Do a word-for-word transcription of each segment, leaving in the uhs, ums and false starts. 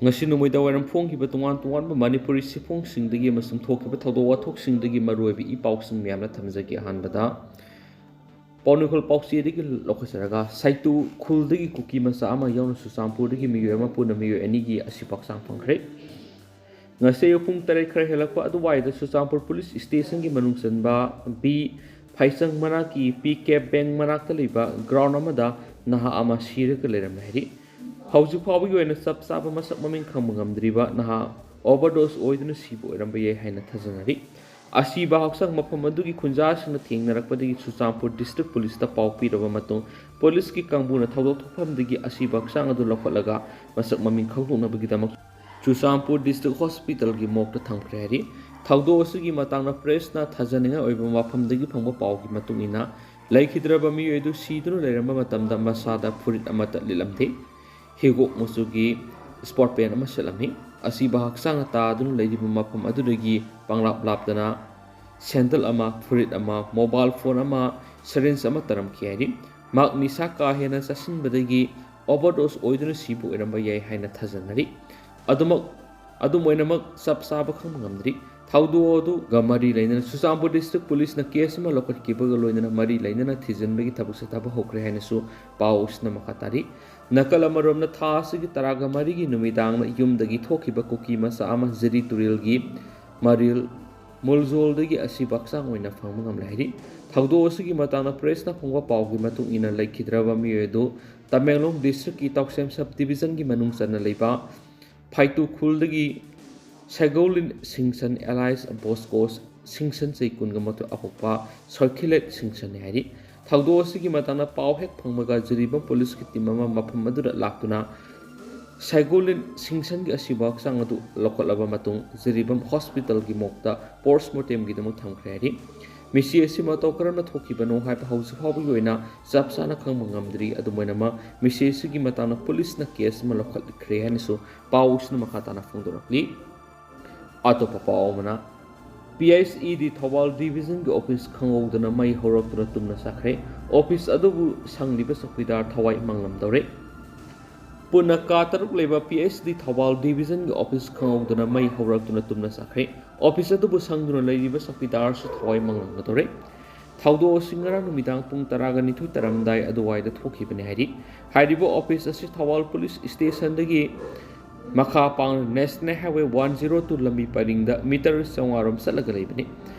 ꯉꯁꯤ ꯅꯨꯃꯤꯗꯥꯡ ꯋꯥꯏꯔꯝ ꯐꯣꯡꯈꯤꯕ ꯇꯣꯉꯥꯟ ꯇꯣꯉꯥꯟꯕ ꯃꯅꯤꯄꯨꯔꯤ ꯁꯤꯐꯣꯡꯁꯤꯡꯗꯒꯤ ꯑꯃꯁꯨꯡ ꯊꯣꯛꯈꯤꯕ ꯊꯧꯗꯣꯛ ꯋꯥꯊꯣꯛꯁꯤꯡꯗꯒꯤ ꯃꯔꯨꯑꯣꯏꯕ ꯏ ꯄꯥꯎꯁꯤꯡ ꯃꯌꯥꯝꯅ ꯊꯝꯖꯒꯦ꯫ ꯑꯍꯥꯟꯕꯗ ꯄꯥꯎꯅꯤꯈꯣꯜ ꯄꯥꯎꯆꯦꯗꯒꯤ ꯂꯧꯈꯠꯆꯔꯒ, ꯁꯥꯏꯇꯨ ꯈꯨꯜꯗꯒꯤ ꯀꯨꯀꯤ ꯃꯆꯥ ꯑꯃ ꯌꯥꯎꯅ ꯆꯨꯔꯆꯥꯟꯄꯨꯔꯗꯒꯤ ꯃꯤꯑꯣꯏ ꯑꯃ ꯄꯨꯟꯅ ꯃꯤꯑꯣꯏ ꯑꯅꯤꯒꯤ ꯑꯁꯤꯕ ꯍꯛꯆꯥꯡ ꯐꯪꯈ꯭ꯔꯦ꯫ ꯉꯁꯤ ꯑꯌꯨꯛ ꯄꯨꯡ ꯇꯔꯦꯠ ꯈꯔ ꯍꯦꯜꯂꯛꯄ ꯑꯗꯨꯋꯥꯏꯗ ꯆꯨꯔꯆꯥꯟꯄꯨꯔ ꯄꯨꯂꯤꯁ ꯁ꯭ꯇꯦꯁꯟꯒꯤ ꯃꯅꯨꯡ ꯆꯟꯕ ꯕꯤ ꯐꯥꯏꯆꯪ ꯃꯅꯥꯛꯀꯤ ꯄꯤ ꯀꯦ ꯕꯦꯡ ꯃꯅꯥꯛꯇ ꯂꯩꯕ ꯒ꯭ꯔꯥꯎꯟ ꯑꯃꯗ ꯅꯍꯥ ꯑꯃ ꯁꯤꯔꯒ ꯂꯩꯔꯝꯂꯦ ꯍꯥꯏꯔꯤ꯫ ꯍꯧꯖꯤꯛ ꯐꯥꯎꯕꯒꯤ ꯑꯣꯏꯅ ꯆꯞ ꯆꯥꯕ ꯃꯁꯛ ꯃꯃꯤꯡ ꯈꯪꯕ ꯉꯝꯗ꯭ꯔꯤꯕ ꯅꯍꯥ ꯑꯣꯚꯔꯗꯣꯁ ꯑꯣꯏꯗꯨꯅ ꯁꯤꯕ ꯑꯣꯏꯔꯝꯕ ꯌꯥꯏ ꯍꯥꯏꯅ ꯊꯥꯖꯅꯔꯤ꯫ ꯑꯁꯤꯕ ꯍꯛꯆꯥꯡ ꯃꯐꯝ ꯑꯗꯨꯒꯤ ꯈꯨꯟꯖꯥꯁꯤꯡꯅ ꯊꯦꯡꯅꯔꯛꯄꯗꯒꯤ ꯆꯨꯔꯆꯥꯟꯄꯨꯔ ꯗꯤꯁꯇ꯭ꯔꯤꯛ ꯄꯨꯂꯤꯁꯇ ꯄꯥꯎ ꯄꯤꯔꯕ ꯃꯇꯨꯡ, ꯄꯨꯂꯤꯁꯀꯤ ꯀꯥꯡꯕꯨꯅ ꯊꯧꯗꯣꯛ ꯊꯣꯛꯐꯝꯗꯒꯤ ꯑꯁꯤꯕ ꯍꯛꯆꯥꯡ ꯑꯗꯨ ꯂꯧꯈꯠꯂꯒ ꯃꯁꯛ ꯃꯃꯤꯡ ꯈꯪꯗꯣꯛꯅꯕꯒꯤꯗꯃꯛ ꯆꯨꯔꯆꯥꯟꯄꯨꯔ ꯗꯤꯁꯇ꯭ꯔꯤꯛ ꯍꯣꯁꯄꯤꯇꯥꯜꯒꯤ ꯃꯣꯔꯒꯇ ꯊꯝꯈ꯭ꯔꯦ ꯍꯥꯏꯔꯤ꯫ ꯊꯧꯗꯣꯛ ꯑꯁꯤꯒꯤ ꯃꯇꯥꯡꯗ ꯄ꯭ꯔꯦꯁꯅ ꯊꯥꯖꯅꯤꯡꯉꯥꯏ ꯑꯣꯏꯕ ꯃꯐꯝꯗꯒꯤ ꯐꯪꯕ ꯄꯥꯎꯒꯤ ꯃꯇꯨꯡ ꯏꯟꯅ, ꯂꯩꯈꯤꯗ꯭ꯔꯕ ꯃꯤꯑꯣꯏ ꯑꯗꯨ ꯁꯤꯗꯨꯅ ꯂꯩꯔꯝꯕ ꯃꯇꯝꯗ ꯃꯁꯥꯗ ꯐꯨꯔꯤꯠ ꯑꯃꯠꯇ ꯂꯤꯠꯂꯝꯗꯦ꯫ ꯍꯤꯒꯣꯛ ꯃꯆꯨꯒꯤ ꯁ꯭ꯄꯣꯔꯠ ꯄꯦꯟ ꯑꯃ ꯁꯦꯠꯂꯝꯃꯤ꯫ ꯑꯁꯤꯕ ꯍꯛꯆꯥꯡꯅ ꯇꯥꯗꯨꯅ ꯂꯩꯔꯤꯕ ꯃꯐꯝ ꯑꯗꯨꯗꯒꯤ ꯄꯪꯂꯥꯞ ꯂꯥꯞꯇꯅ ꯁꯦꯟꯗꯜ ꯑꯃ, ꯐꯨꯔꯤꯠ ꯑꯃ, ꯃꯣꯕꯥꯏꯜ ꯐꯣꯟ ꯑꯃ, ꯁꯔꯤꯟꯖ ꯑꯃ ꯇꯥꯔꯝꯈꯤ ꯍꯥꯏꯔꯤ꯫ ꯃꯍꯥꯛ ꯅꯤꯁꯥ ꯀꯥ ꯍꯦꯟꯅ ꯆꯥꯁꯤꯟꯕꯗꯒꯤ ꯑꯣꯚꯔꯗꯣꯁ ꯑꯣꯏꯗꯨꯅ ꯁꯤꯕ ꯑꯣꯏꯔꯝꯕ ꯌꯥꯏ ꯍꯥꯏꯅ ꯊꯥꯖꯅꯔꯤ꯫ ꯑꯗꯨꯃꯛ ꯑꯗꯨꯝ ꯑꯣꯏꯅꯃꯛ ꯆꯞ ꯆꯥꯕ ꯈꯪꯕ ꯉꯝꯗ꯭ꯔꯤ꯫ ꯊꯧꯗꯣꯛ ꯑꯗꯨꯒ ꯃꯔꯤ ꯂꯩꯅꯅ ꯆꯨꯔꯆꯥꯟꯄꯨꯔ ꯗꯤꯁꯇ꯭ꯔꯤꯛ ꯄꯨꯂꯤꯁꯅ ꯀꯦꯁ ꯑꯃ ꯂꯧꯈꯠꯈꯤꯕꯒ ꯂꯣꯏꯅꯅ ꯃꯔꯤ ꯂꯩꯅꯅ ꯊꯤꯖꯤꯟꯕꯒꯤ ꯊꯕꯛ ꯆꯠꯊꯕ ꯍꯧꯈ꯭ꯔꯦ ꯍꯥꯏꯅꯁꯨ ꯄꯥꯎ ꯑꯁꯤꯅ ꯃꯈꯥ ꯇꯥꯔꯤ꯫ ꯅꯥꯀꯜ ꯑꯃꯔꯣꯝꯗ, ꯊꯥ ꯑꯁꯤꯒꯤ ꯇꯔꯥꯒ ꯃꯔꯤꯒꯤ ꯅꯨꯃꯤꯗꯥꯡꯗ ꯌꯨꯝꯗꯒꯤ ꯊꯣꯛꯈꯤꯕ ꯀꯨꯀꯤ ꯃꯆꯥ ꯑꯃ ꯖꯤꯔꯤ ꯇꯨꯔꯦꯜꯒꯤ ꯃꯔꯤꯜ ꯃꯨꯜꯖꯣꯜꯗꯒꯤ ꯑꯁꯤꯕ ꯍꯛꯆꯥꯡ ꯑꯣꯏꯅ ꯐꯪꯕ ꯉꯝꯂꯦ ꯍꯥꯏꯔꯤ꯫ ꯊꯧꯗꯣꯛ ꯑꯁꯤꯒꯤ ꯃꯇꯥꯡꯗ ꯄ꯭ꯔꯦꯁꯅ ꯐꯪꯕ ꯄꯥꯎꯒꯤ ꯃꯇꯨꯡ ꯏꯟꯅ, ꯂꯩꯈꯤꯗ꯭ꯔꯕ ꯃꯤꯑꯣꯏ ꯑꯗꯨ ꯇꯃꯦꯡꯂꯣꯡ ꯗꯤꯁꯇ꯭ꯔꯤꯛꯀꯤ ꯇꯥꯎꯁꯦꯝ ꯁꯕ ꯗꯤꯕꯤꯖꯟꯒꯤ ꯃꯅꯨꯡ ꯆꯟꯅ ꯂꯩꯕ ꯐꯥꯏꯇꯨ ꯈꯨꯜꯗꯒꯤ ꯁꯦꯒꯣꯂꯤꯟ ꯁꯤꯡꯁꯟ ꯑꯦꯂꯥꯏꯁ ꯕꯣꯁꯀꯣ ꯁꯤꯡꯁꯟ, ꯆꯍꯤ ꯀꯨꯟꯒ ꯃꯥꯊꯣꯏ, ꯑꯄꯣꯛꯄ ꯁꯣꯏꯈꯤꯂꯦꯠ ꯁꯤꯡꯁꯟꯅꯤ ꯍꯥꯏꯔꯤ꯫ ꯊꯧꯗꯣꯛ ꯑꯁꯤꯒꯤ ꯃꯇꯥꯡꯗ ꯄꯥꯎ ꯍꯦꯛ ꯐꯪꯕꯒ ꯖꯤꯔꯤꯕꯥꯝ ꯄꯨꯂꯤꯁꯀꯤ ꯇꯤꯝ ꯑꯃ ꯃꯐꯝ ꯑꯗꯨꯗ ꯂꯥꯛꯇꯨꯅ ꯁꯦꯒꯣꯂꯤꯟ ꯁꯤꯡꯁꯟꯒꯤ ꯑꯁꯤꯕ ꯍꯛꯆꯥꯡ ꯑꯗꯨ ꯂꯧꯈꯠꯂꯕ ꯃꯇꯨꯡ ꯖꯤꯔꯤꯕꯥꯝ ꯍꯣꯁꯄꯤꯇꯥꯜꯒꯤ ꯃꯣꯔꯒꯇ ꯄꯣꯁꯃꯣꯔꯇꯦꯝꯒꯤꯗꯃꯛ ꯊꯝꯈ꯭ꯔꯦ ꯍꯥꯏꯔꯤ꯫ ꯃꯤꯁꯤ ꯑꯁꯤ ꯃꯇꯧ ꯀꯔꯝꯅ ꯊꯣꯛꯈꯤꯕꯅꯣ ꯍꯥꯏꯕ ꯍꯧꯖꯤꯛ ꯐꯥꯎꯕꯒꯤ ꯑꯣꯏꯅ ꯆꯞ ꯆꯥꯅ ꯈꯪꯕ ꯉꯝꯗ꯭ꯔꯤ꯫ ꯑꯗꯨꯝ ꯑꯣꯏꯅꯃꯛ, ꯃꯤꯁꯤ ꯑꯁꯤꯒꯤ ꯃꯇꯥꯡꯗ ꯄꯨꯂꯤꯁꯅ ꯀꯦꯁ ꯑꯃ ꯂꯧꯈꯠꯈ꯭ꯔꯦ ꯍꯥꯏꯅꯁꯨ ꯄꯥꯎ ꯑꯁꯤꯅ ꯃꯈꯥ ꯇꯥꯅ ꯐꯣꯡꯗꯣꯔꯛꯂꯤ꯫ ꯑꯇꯣꯞꯄ ꯄꯥꯎ ꯑꯃꯅ, ꯄꯤ ꯑꯩꯆ ꯏ ꯗꯤ ꯊꯧꯕꯥꯜ ꯗꯤꯕꯤꯖꯟꯒꯤ ꯑꯣꯐꯤꯁ ꯈꯪꯍꯧꯗꯅ ꯃꯩ ꯍꯧꯔꯛꯇꯨꯅ ꯇꯨꯝꯅ ꯆꯥꯈ꯭ꯔꯦ꯫ ꯑꯣꯐꯤꯁ ꯑꯗꯨꯕꯨ ꯁꯪꯂꯤꯕ ꯆꯧꯀꯤꯗꯥꯔ ꯊꯋꯥꯏ ꯃꯥꯡꯂꯝꯗꯧꯔꯦ꯫ ꯄꯨꯟꯅ ꯀꯥ ꯇꯔꯨꯛ ꯂꯩꯕ ꯄꯤ ꯑꯩꯆ ꯗꯤ ꯊꯧꯕꯥꯜ ꯗꯤꯕꯤꯖꯟꯒꯤ ꯑꯣꯐꯤꯁ ꯈꯪꯍꯧꯗꯅ ꯃꯩ ꯍꯧꯔꯛꯇꯨꯅ ꯇꯨꯝꯅ ꯆꯥꯈ꯭ꯔꯦ꯫ ꯑꯣꯐꯤꯁ ꯑꯗꯨꯕꯨ ꯁꯪꯗꯨꯅ ꯂꯩꯔꯤꯕ ꯆꯧꯀꯤꯗꯥꯔꯁꯨ ꯊꯋꯥꯏ ꯃꯥꯡꯂꯝꯒꯗꯧꯔꯦ꯫ ꯊꯧꯗꯣꯛ ꯑꯁꯤ ꯉꯔꯥꯡ ꯅꯨꯃꯤꯗꯥꯡ ꯄꯨꯡ ꯇꯔꯥꯒ ꯅꯤꯊꯣꯏ ꯇꯥꯔꯝꯗꯥꯏ ꯑꯗꯨꯋꯥꯏꯗ ꯊꯣꯛꯈꯤꯕꯅꯤ ꯍꯥꯏꯔꯤ꯫ ꯍꯥꯏꯔꯤꯕ ꯑꯣꯐꯤꯁ ꯑꯁꯤ ꯊꯧꯕꯥꯜ ꯄꯨꯂꯤꯁ ꯁ꯭ꯇꯦꯁꯟꯗꯒꯤ ꯃꯈꯥ ꯄꯥꯡꯅ national highway one zero two ꯂꯝꯕꯤ ꯄꯔꯤꯡꯗ ꯃꯤꯇꯔ ꯆꯥꯝꯃꯉꯥ ꯔꯣꯝ ꯆꯠꯂꯒ ꯂꯩꯕꯅꯤ꯫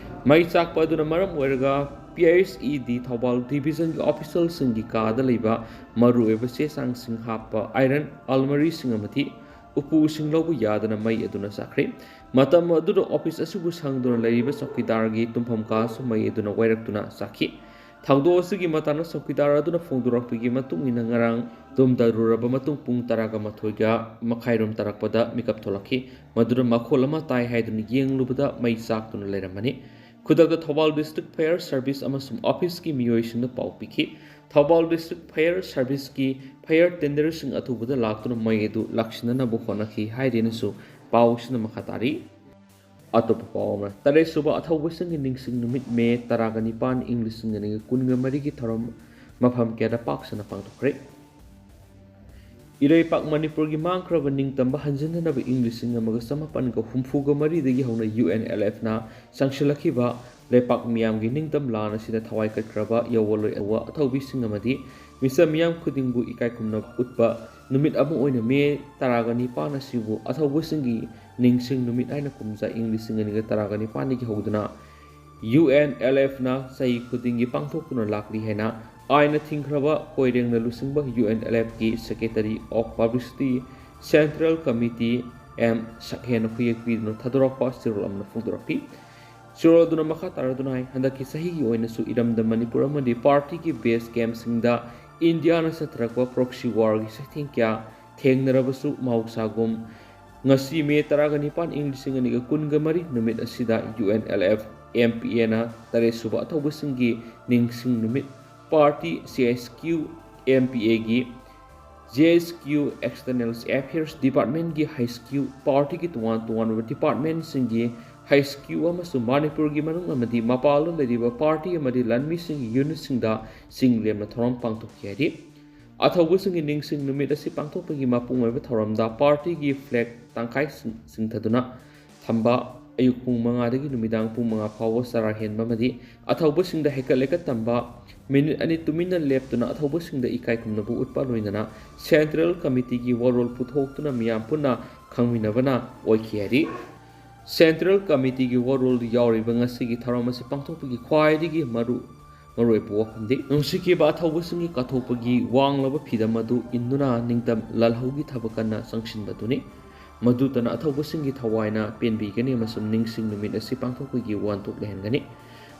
ꯃꯩ ꯆꯥꯛꯄ ꯑꯗꯨꯅ ꯃꯔꯝ ꯑꯣꯏꯔꯒ ꯄꯤ ꯑꯩꯆ ꯏ ꯗꯤ ꯊꯧꯕꯥꯜ ꯗꯤꯕꯤꯖꯟꯒꯤ ꯑꯣꯐꯤꯁꯤꯌꯦꯜꯁꯤꯡꯒꯤ ꯀꯥꯗ ꯂꯩꯕ ꯃꯔꯨꯑꯣꯏꯕ ꯆꯦ ꯆꯥꯡꯁꯤꯡ ꯍꯥꯞꯄ ꯑꯥꯏꯔꯟ ꯑꯜꯃꯔꯤꯁꯤꯡ ꯑꯃꯗꯤ ꯎꯄꯨꯁꯤꯡ ꯂꯧꯕ ꯌꯥꯗꯅ ꯃꯩ ꯑꯗꯨꯅ ꯆꯥꯛꯈ꯭ꯔꯦ꯫ ꯃꯇꯝ ꯑꯗꯨꯗ ꯑꯣꯐꯤꯁ ꯑꯁꯤꯕꯨ ꯁꯪꯗꯨꯅ ꯂꯩꯔꯤꯕ ꯆꯧꯀꯤꯗꯥꯔꯒꯤ ꯇꯨꯝꯐꯝ ꯀꯥꯁꯨ ꯃꯩ ꯑꯗꯨꯅ ꯋꯥꯏꯔꯛꯇꯨꯅ ꯆꯥꯛꯈꯤ꯫ ꯊꯧꯗꯣꯛ ꯑꯁꯤꯒꯤ ꯃꯇꯥꯡꯗ ꯆꯧꯀꯤꯗꯥꯔ ꯑꯗꯨꯅ ꯐꯣꯡꯗꯣꯔꯛꯄꯒꯤ ꯃꯇꯨꯡ ꯏꯟꯅ ꯉꯔꯥꯡ ꯇꯨꯝꯊꯔꯨꯔꯕ ꯃꯇꯨꯡ ꯄꯨꯡ ꯇꯔꯥꯒ ꯃꯥꯊꯣꯏꯒ ꯃꯈꯥꯏꯔꯣꯝ ꯇꯥꯔꯛꯄꯗ ꯃꯤꯀꯞ ꯊꯣꯛꯂꯛꯈꯤ꯫ ꯃꯗꯨꯗ ꯃꯈꯣꯜ ꯑꯃ ꯇꯥꯏ ꯍꯥꯏꯗꯨꯅ ꯌꯦꯡꯂꯨꯕꯗ ꯃꯩ ꯆꯥꯛꯇꯨꯅ ꯂꯩꯔꯝꯃꯅꯤ꯫ ꯈꯨꯗꯛꯇ ꯊꯧꯕꯥꯜ ꯗꯤꯁꯇ꯭ꯔꯤꯛ ꯐꯥꯌꯔ ꯁꯥꯔꯚꯤꯁ ꯑꯃꯁꯨꯡ ꯑꯣꯐꯤꯁꯀꯤ ꯃꯤꯑꯣꯏꯁꯤꯡꯗ ꯄꯥꯎ ꯄꯤꯈꯤ꯫ ꯊꯧꯕꯥꯜ ꯗꯤꯁꯇ꯭ꯔꯤꯛ ꯐꯥꯌꯔ ꯁꯥꯔꯚꯤꯁꯀꯤ ꯐꯥꯌꯔ ꯇꯦꯟꯗꯔꯁꯤꯡ ꯑꯊꯨꯕꯗ ꯂꯥꯛꯇꯨꯅ ꯃꯩ ꯑꯗꯨ ꯂꯥꯛꯁꯤꯟꯅꯅꯕ ꯍꯣꯠꯅꯈꯤ ꯍꯥꯏꯔꯦꯅꯁꯨ ꯄꯥꯎꯁꯤꯅ ꯃꯈꯥ ꯇꯥꯔꯤ꯫ ꯑꯇꯣꯞꯄ ꯄꯥꯎ ꯑꯃ, ꯇꯔꯦꯠ ꯁꯨꯕ ꯑꯊꯧꯕꯁꯤꯡꯒꯤ ꯅꯤꯡꯁꯤꯡ ꯅꯨꯃꯤꯠ ꯃꯦ ꯇꯔꯥꯒ ꯅꯤꯄꯥꯟ ꯏꯪ ꯂꯤꯁꯤꯡ ꯑꯅꯤꯒ ꯀꯨꯟꯒ ꯃꯔꯤꯒꯤ ꯊꯧꯔꯝ ꯃꯐꯝ ꯀꯌꯥꯗ ꯄꯥꯛ ꯁꯟꯅ ꯄꯥꯡꯊꯣꯛꯈ꯭ꯔꯦ꯫ ꯏꯔꯩꯄꯥꯛ ꯃꯅꯤꯄꯨꯔꯒꯤ ꯃꯥꯡꯈ꯭ꯔꯕ ꯅꯤꯡꯇꯝꯕ ꯍꯟꯖꯤꯟꯅꯅꯕ ꯏꯪ ꯂꯤꯁꯤꯡ ꯑꯃꯒ ꯆꯃꯥꯄꯟꯒ ꯍꯨꯝꯐꯨꯒ ꯃꯔꯤꯗꯒꯤ ꯍꯧꯅ ꯌꯨ ꯑꯦꯟ ꯑꯦꯜ ꯑꯦꯐꯅ ꯆꯪꯁꯤꯜꯂꯛꯈꯤꯕ ꯂꯩꯄꯥꯛ ꯃꯤꯌꯥꯝꯒꯤ ꯅꯤꯡꯇꯝ ꯂꯥꯟ ꯑꯁꯤꯗ ꯊꯋꯥꯏ ꯀꯠꯈ꯭ꯔꯕ ꯌꯥꯑꯣꯟꯂꯣꯏ ꯑꯊꯧꯕ ꯑꯊꯧꯕꯤꯁꯤꯡ ꯑꯃꯗꯤ ꯃꯤꯆꯝ ꯃꯤꯌꯥꯝ ꯈꯨꯗꯤꯡꯕꯨ ꯏꯀꯥꯏ ꯈꯨꯝꯅꯕ ꯎꯠꯄ ꯅꯨꯃꯤꯠ ꯑꯃ ꯑꯣꯏꯅ ꯃꯦ ꯇꯔꯥꯒ ꯅꯤꯄꯥꯟ ꯑꯁꯤꯕꯨ ꯑꯊꯧꯕꯁꯤꯡꯒꯤ ꯅꯤꯡꯁꯤꯡ ꯅꯨꯃꯤꯠ ꯍꯥꯏꯅ ꯀꯨꯝꯖꯥ ꯏꯪ ꯂꯤꯁꯤꯡ ꯑꯅꯤꯒ ꯇꯔꯥꯒ ꯅꯤꯄꯥꯟꯗꯒꯤ ꯍꯧꯗꯨꯅ ꯌꯨ ꯑꯦꯟ ꯑꯦꯜ ꯑꯦꯐꯅ ꯆꯍꯤ ꯈꯨꯗꯤꯡꯒꯤ ꯄꯥꯡꯊꯣꯛꯇꯨꯅ ꯂꯥꯛꯂꯤ ꯍꯥꯏꯅ ꯑꯥꯏꯟꯅ ꯊꯤꯡꯈ꯭ꯔꯕ ꯀꯣꯏꯔꯦꯡꯅ ꯂꯨꯆꯤꯡꯕ ꯌꯨ ꯑꯦꯟ ꯑꯦꯜ ꯑꯦꯐꯀꯤ secretary of publicity central committee M ꯁꯛꯍꯦꯟꯅ ꯈꯨꯌꯦꯛ ꯄꯤꯗꯨꯅ ꯊꯥꯗꯣꯔꯛꯄ ꯆꯦꯔꯣꯜ ꯑꯃꯅ ꯐꯣꯡꯗꯣꯔꯛꯈꯤ꯫ ꯆꯦꯔꯣꯜ ꯑꯗꯨꯅ ꯃꯈꯥ ꯇꯥꯔꯗꯨꯅ ꯍꯥꯏ, ꯍꯟꯗꯛꯀꯤ ꯆꯍꯤꯒꯤ ꯑꯣꯏꯅꯁꯨ ꯏꯔꯝꯗꯝ ꯃꯅꯤꯄꯨꯔ ꯑꯃꯗꯤ ꯄꯥꯔꯇꯤꯒꯤ ꯕꯦꯁ ꯀꯦꯝꯞꯁꯤꯡꯗ ꯏꯟꯗꯤꯌꯥꯅ ꯆꯠꯊꯔꯛꯄ ꯄ꯭ꯔꯣꯛꯁꯤ ꯋꯥꯔꯒꯤ ꯆꯩꯊꯦꯡ ꯀꯌꯥ ꯊꯦꯡꯅꯔꯕꯁꯨ ꯃꯍꯧꯁꯥꯒꯨꯝ ꯉꯁꯤ ꯃꯦ ꯇꯔꯥꯒ ꯅꯤꯄꯥꯟ ꯏꯪ ꯂꯤꯁꯤꯡ ꯑꯅꯤꯒ ꯀꯨꯟꯒ ꯃꯔꯤ ꯅꯨꯃꯤꯠ ꯑꯁꯤꯗ U N L F M P ꯑꯦꯅ ꯇꯔꯦꯠ ꯁꯨꯕ ꯑꯊꯧꯕꯁꯤꯡꯒꯤ ꯅꯤꯡꯁꯤꯡ ꯅꯨꯃꯤꯠ ꯄꯥꯔꯇꯤ ꯁꯤ ꯑꯩꯆ ꯀ꯭ꯌꯨ ꯑꯦꯝ ꯄꯤ ꯑꯦꯒꯤ G H Q external affairs ꯗꯤꯄꯥꯔꯠꯃꯦꯟꯒꯤ ꯍꯩꯆ ꯀ꯭ꯌꯨ ꯄꯥꯔꯇꯤꯒꯤ ꯇꯣꯉꯥꯟ ꯇꯣꯉꯥꯟꯕ ꯗꯤꯄꯥꯔꯠꯃꯦꯟꯁꯤꯡꯒꯤ ꯍꯩꯆ ꯀ꯭ꯌꯨ ꯑꯃꯁꯨꯡ ꯃꯅꯤꯄꯨꯔꯒꯤ ꯃꯅꯨꯡ ꯑꯃꯗꯤ ꯃꯄꯥꯟꯗ ꯂꯩꯔꯤꯕ ꯄꯥꯔꯇꯤ ꯑꯃꯗꯤ ꯂꯥꯟꯃꯤꯁꯤꯡꯒꯤ ꯌꯨꯅꯤꯠꯁꯤꯡꯗ ꯆꯤꯡ ꯂꯦꯝꯅ ꯊꯧꯔꯝ ꯄꯥꯡꯊꯣꯛꯈꯤ ꯍꯥꯏꯔꯤ꯫ ꯑꯊꯧꯕꯁꯤꯡꯒꯤ ꯅꯤꯡꯁꯤꯡ ꯅꯨꯃꯤꯠ ꯑꯁꯤ ꯄꯥꯡꯊꯣꯛꯄꯒꯤ ꯃꯄꯨꯡ ꯑꯣꯏꯕ ꯊꯧꯔꯝꯗ ꯄꯥꯔꯇꯤꯒꯤ ꯐ꯭ꯂꯦꯒ ꯇꯪꯈꯥꯏ ꯆꯤꯡꯊꯗꯨꯅ ꯊꯝꯕ, ꯑꯌꯨꯛ ꯄꯨꯡ ꯃꯉꯥꯗꯒꯤ ꯅꯨꯃꯤꯗꯥꯡ ꯄꯨꯡ ꯃꯉꯥ ꯐꯥꯎꯕ ꯆꯔꯥ ꯍꯦꯟꯕ ꯑꯃꯗꯤ ꯑꯊꯧꯕꯁꯤꯡꯗ ꯍꯩꯀꯠ ꯂꯩꯀꯠ ꯇꯝꯕ, ꯃꯤꯅꯤꯠ ꯑꯅꯤ ꯇꯨꯃꯤꯟꯅ ꯂꯦꯞꯇꯨꯅ ꯑꯊꯧꯕꯁꯤꯡꯗ ꯏꯀꯥꯏ ꯈꯨꯝꯅꯕ ꯎꯠꯄ, ꯂꯣꯏꯅꯅ ꯁꯦꯟꯇ꯭ꯔꯦꯜ ꯀꯃꯤꯇꯤꯒꯤ ꯋꯥꯔꯣꯜ ꯄꯨꯊꯣꯛꯇꯨꯅ ꯃꯤꯌꯥꯝ ꯄꯨꯟꯅ ꯈꯪꯃꯤꯟꯅꯕꯅ ꯑꯣꯏꯈꯤ ꯍꯥꯏꯔꯤ꯫ ꯁꯦꯟꯇ꯭ꯔꯦꯜ ꯀꯃꯤꯇꯤꯒꯤ ꯋꯥꯔꯣꯜꯗ ꯌꯥꯎꯔꯤꯕ ꯉꯁꯤꯒꯤ ꯊꯧꯔꯝ ꯑꯁꯤ ꯄꯥꯡꯊꯣꯛꯄꯒꯤ ꯈ꯭ꯋꯥꯏꯗꯒꯤ ꯃꯔꯨ ꯃꯔꯨꯑꯣꯏꯕ ꯋꯥꯐꯝꯗꯤ ꯅꯨꯡꯁꯤꯈꯤꯕ ꯑꯊꯧꯕꯁꯤꯡꯒꯤ ꯀꯠꯊꯣꯛꯄꯒꯤ ꯋꯥꯡꯂꯕ ꯐꯤꯗꯝ ꯑꯗꯨ ꯏꯟꯗꯨꯅ ꯅꯤꯡꯇꯝ ꯂꯥꯜꯍꯧꯒꯤ ꯊꯕꯛ ꯀꯟꯅ ꯆꯪꯁꯤꯟꯕꯗꯨꯅꯤ꯫ ꯃꯗꯨꯇꯅ ꯑꯊꯧꯕꯁꯤꯡꯒꯤ ꯊꯋꯥꯏꯅ ꯄꯦꯟꯕꯤꯒꯅꯤ ꯑꯃꯁꯨꯡ ꯅꯤꯡꯁꯤꯡ ꯅꯨꯃꯤꯠ ꯑꯁꯤ ꯄꯥꯡꯊꯣꯛꯄꯒꯤ ꯋꯥꯍꯟꯊꯣꯛ ꯂꯩꯍꯟꯒꯅꯤ꯫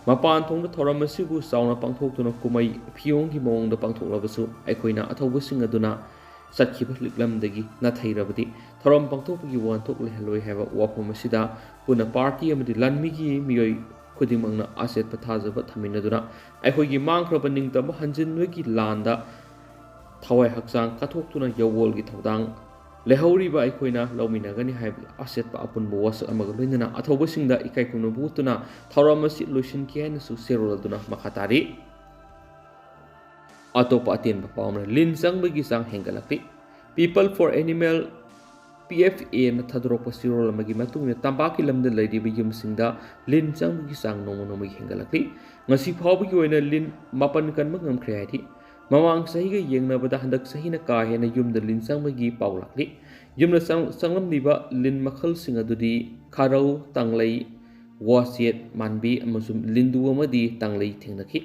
ꯃꯄꯥꯟ ꯊꯣꯡꯗ ꯊꯧꯔꯝ ꯑꯁꯤꯕꯨ ꯆꯥꯎꯅ ꯄꯥꯡꯊꯣꯛꯇꯨꯅ ꯀꯨꯝꯍꯩ ꯐꯤꯌꯣꯡꯒꯤ ꯃꯑꯣꯡꯗ ꯄꯥꯡꯊꯣꯛꯂꯕꯁꯨ, ꯑꯩꯈꯣꯏꯅ ꯑꯊꯧꯕꯁꯤꯡ ꯑꯗꯨꯅ ꯆꯠꯈꯤꯕ ꯂꯤꯛꯂꯝꯗꯒꯤ ꯅꯥꯊꯩꯔꯕꯗꯤ ꯊꯧꯔꯝ ꯄꯥꯡꯊꯣꯛꯄꯒꯤ ꯋꯥꯍꯟꯊꯣꯛ ꯂꯩꯍꯜꯂꯣꯏ ꯍꯥꯏꯕ ꯋꯥꯐꯝ ꯑꯁꯤꯗ ꯄꯨꯟꯅ ꯄꯥꯔꯇꯤ ꯑꯃꯗꯤ ꯂꯥꯟꯃꯤꯒꯤ ꯃꯤꯑꯣꯏ ꯈꯨꯗꯤꯡꯃꯛꯅ ꯑꯆꯦꯠꯄ ꯊꯥꯖꯕ ꯊꯝꯃꯤꯟꯅꯗꯨꯅ ꯑꯩꯈꯣꯏꯒꯤ ꯃꯥꯡꯈ꯭ꯔꯕ ꯅꯤꯡꯇꯝꯕ ꯍꯟꯖꯤꯟꯕꯒꯤ ꯂꯥꯟꯗ ꯊꯋꯥꯏ ꯍꯛꯆꯥꯡ ꯀꯠꯊꯣꯛꯇꯨꯅ ꯌꯧꯋꯣꯜꯒꯤ ꯊꯧꯗꯥꯡ ꯂꯩꯍꯧꯔꯤꯕ ꯑꯩꯈꯣꯏꯅ ꯂꯧꯃꯤꯟꯅꯒꯅꯤ ꯍꯥꯏꯕ ꯑꯆꯦꯠꯄ ꯑꯄꯨꯟꯕ ꯋꯥꯁꯛ ꯑꯃꯒ ꯂꯣꯏꯅꯅ ꯑꯊꯧꯕꯁꯤꯡꯗ ꯏꯀꯥꯏ ꯈꯨꯝꯅꯕ ꯎꯠꯇꯨꯅ ꯊꯧꯔꯝ ꯑꯁꯤ ꯂꯣꯏꯁꯤꯟꯈꯤ ꯍꯥꯏꯅꯁꯨ ꯆꯦꯔꯣꯜ ꯑꯗꯨꯅ ꯃꯈꯥ ꯇꯥꯔꯤ꯫ ꯑꯇꯣꯞꯄ ꯑꯇꯦꯟꯕ ꯄꯥꯎ ꯑꯃꯅ ꯂꯤꯟ ꯆꯪꯕꯒꯤ ꯆꯥꯡ ꯍꯦꯟꯒꯠꯂꯛꯂꯤ꯫ People for Animal, P F ꯑꯦꯅ ꯊꯥꯗꯣꯔꯛꯄ ꯆꯦꯔꯣꯜ ꯑꯃꯒꯤ ꯃꯇꯨꯡ ꯏꯟꯅ ꯇꯝꯄꯥꯛꯀꯤ ꯂꯝꯗ ꯂꯩꯔꯤꯕ ꯌꯨꯝꯁꯤꯡꯗ ꯂꯤꯟ ꯆꯪꯕꯒꯤ ꯆꯥꯡ ꯅꯣꯡꯃ ꯅꯣꯡꯃꯒꯤ ꯍꯦꯟꯒꯠꯂꯛꯂꯤ꯫ ꯉꯁꯤ ꯐꯥꯎꯕꯒꯤ ꯑꯣꯏꯅ ꯂꯤꯟ ꯃꯥꯄꯟ ꯀꯟꯕ ꯉꯝꯈ꯭ꯔꯦ ꯍꯥꯏꯔꯤ꯫ ꯃꯃꯥꯡ ꯆꯍꯤꯒ ꯌꯦꯡꯅꯕꯗ ꯍꯟꯗꯛ ꯆꯍꯤꯅ ꯀꯥ ꯍꯦꯟꯅ ꯌꯨꯝꯗ ꯂꯤꯟ ꯆꯪꯕꯒꯤ ꯄꯥꯎ ꯂꯥꯛꯂꯤ꯫ ꯌꯨꯝꯗ ꯆꯪ-, ꯆꯪꯂꯝꯂꯤꯕ ꯂꯤꯟ ꯃꯈꯜꯁꯤꯡ ꯑꯗꯨꯗꯤ ꯈꯥꯔꯧ, ꯇꯥꯡꯂꯩ, ꯋꯥꯆꯦꯠ, ꯃꯥꯟꯕꯤ ꯑꯃꯁꯨꯡ ꯂꯤꯟꯗꯨ ꯑꯃꯗꯤ ꯇꯥꯡꯂꯩ ꯊꯦꯡꯅꯈꯤ꯫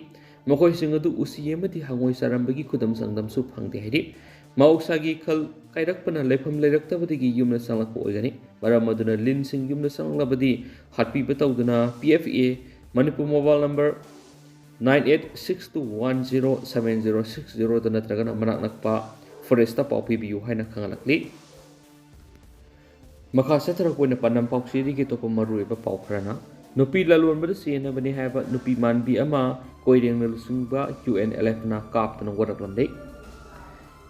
ꯃꯈꯣꯏꯁꯤꯡ ꯑꯗꯨ ꯎꯆꯤ ꯑꯃꯗꯤ ꯍꯪꯉꯣꯏ ꯆꯥꯔꯝꯕꯒꯤ ꯈꯨꯗꯝ ꯆꯥꯡꯗꯝꯁꯨ ꯐꯪꯗꯦ ꯍꯥꯏꯔꯤ꯫ ꯃꯍꯧꯁꯥꯒꯤ ꯈꯜ ꯀꯥꯏꯔꯛꯄꯅ ꯂꯩꯐꯝ ꯂꯩꯔꯛꯇꯕꯗꯒꯤ ꯌꯨꯝꯗ ꯆꯪꯂꯛꯄ ꯑꯣꯏꯒꯅꯤ꯫ ꯃꯔꯝ ꯑꯗꯨꯅ ꯂꯤꯟꯁꯤꯡ ꯌꯨꯝꯗ ꯆꯪꯂꯛꯂꯕꯗꯤ ꯍꯥꯠꯄꯤꯕ ꯇꯧꯗꯨꯅ P F A Manipur mobile number nine eight six two one zero seven zero six zero ꯗ ꯅꯠꯇ꯭ꯔꯒꯅ ꯃꯅꯥꯛ ꯅꯛꯄ ꯐꯣꯔꯦꯁꯇ ꯄꯥꯎ ꯄꯤꯕꯤꯌꯨ ꯍꯥꯏꯅ ꯈꯪꯍꯜꯂꯛꯂꯤ꯫ ꯃꯈꯥ ꯆꯠꯊꯔꯛꯄ ꯑꯣꯏꯅ ꯄꯥꯟꯗꯝ ꯄꯥꯎꯆꯦꯗꯒꯤ ꯑꯇꯣꯞꯄ ꯃꯔꯨꯑꯣꯏꯕ ꯄꯥꯎ ꯈꯔꯅ, ꯅꯨꯄꯤ ꯂꯂꯣꯟꯕꯗ ꯆꯦꯟꯅꯕꯅꯤ ꯍꯥꯏꯕ ꯅꯨꯄꯤ ꯃꯥꯟꯕꯤ ꯑꯃ ꯀꯣꯏꯔꯦꯡꯅ ꯂꯨꯆꯤꯡꯕ ꯌꯨ ꯑꯦꯟ ꯑꯦꯜ ꯑꯦꯐꯅ ꯀꯥꯞꯇꯨꯅ ꯋꯥꯔꯛꯂꯝꯂꯦ꯫